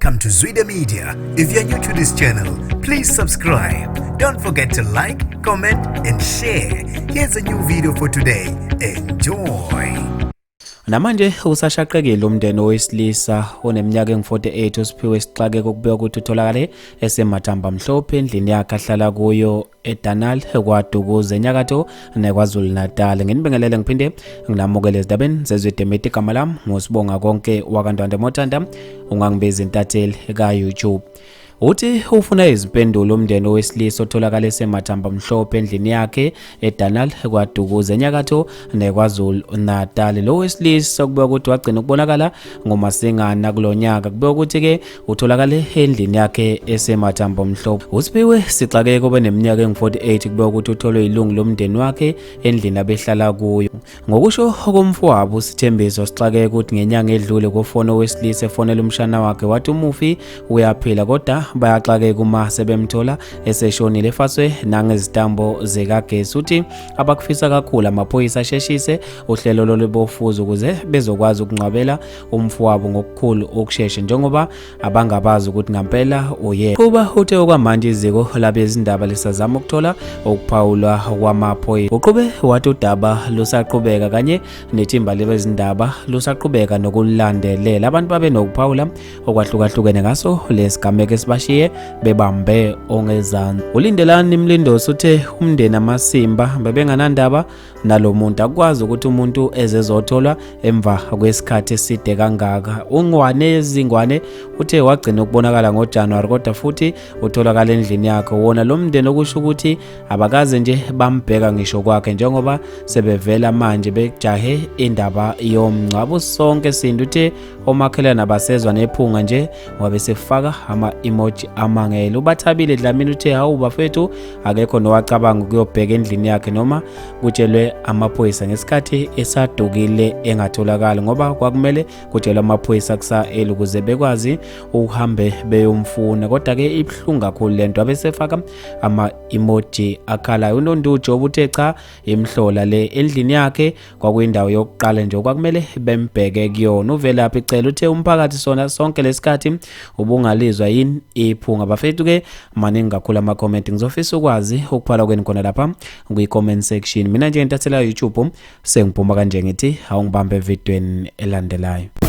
Welcome to Zwida Media. If you're new to this channel, please subscribe. Don't forget to like, comment, and share. Here's a new video for today. Enjoy. Namanje usashaqekile umndeni owesilisa oneminyaka engu-48 uSiphiwe Sixakeko okubikwa ukuthi utholakale esemathamba mhlophe endlini yakhe ahlala kuyo eDanal kwaDukuza enyakatho neKwaZulu-Natal. Nginibingelele ngiphinde nginamukele ezindabeni zezwe Media. Igama lami nguSibonga Konke wakaNtwanda Mothanda, ungangibiza intatheli ka-YouTube. Uthi ufuna izimpendulo umndeni owesilisa otholakala esemathamba mhlophe endlini yakhe eDanal kwaDukuza enyakatho neKwaZulu-Natal. Lo wesilisa kubikwa ukuthi wagcina ukubonakala ngoMasingana kulo nyaka. Kubikwa ukuthi-ke utholakale endlini yakhe esemathambo mhlophe. USiphiwe Sixakeko obeneminyaka engu-48 kubikwa ukuthi utholwe ilungu lomndeni wakhe endlini abehlala kuyo. Ngokusho komfowabo uSithembiso Sixakeko ukuthi ngenyanga edlule kufona owesilisa efonela umshana wakhe wathi umufi uyaphila kodwa bayaxakeka uma sebemthola eseshonile efaswe nangezitambo zikagesi. Uthi abakufisa kakhulu amaphoyisa asheshise uhlelo lolubofuzo ukuze bezokwazi ukungcwabela umfowabo ngokukhulu ukushesha njengoba abangabazi ukuthi ngampela uye. Kuba uthe okwamanje iziko labezindaba lisazama ukuthola ukuphawulwa kwamaphoyisa. Uqhube wathi udaba lusaqhubeka kanye nethimba labezindaba lusaqhubeka nokulandelela. Abantu babe nokuphawula okwahlukahlukene ngaso lesigameko esibashiye bebambe ongezansi. ULindelani Mlindosi uthe umndeni amasimba bebenganandaba nalo muntu, akwazi ukuthi umuntu ezezotholwa emva kwesikhathi eside kangaka. UNgwane Zingwane uthe wagcina ukubonakala ngoJanuwari kodwa futhi utholakala endlini yakhe. Wona lo mndeni okusho ukuthi abakaze nje bambheka ngisho kwakhe njengoba sebevela manje bejahe indaba yomngcwabo. Sonke sintu uthe omakhelwane abasezwa nephunga nje wabe sefaka ama-emoji amangele. UBathabile Dlamini uthe hawu bafethu, akekho nowacabanga ukuyobheka endlini yakhe noma kutshelwe amaphoyisa ngesikhathi esadukile engatholakali, ngoba kwakumele kutshelwe amaphoyisa kusa-eli ukuze bekwazi ukuhambe beyomfuna. Kodwa-ke ibuhlungu kakhulu lento, abesefaka ama-emoji akhalayo. UNondujo uthe cha, imhlola le endlini yakhe kwakuyindawo yokuqala nje okwakumele bembheke kuyona. UVelaphi Cele uthe umphakathi sona sonke lesikhathi ubungalizwa yini iphunga. Bafethu ke maningi kakhulu ama-comment, ngizofisa ukwazi ukuphala kwenu khona lapha kwi-comment section. Mina nje ngentathela YouTube sengiphuma kanje ngithi awungibambe evidweni elandelayo.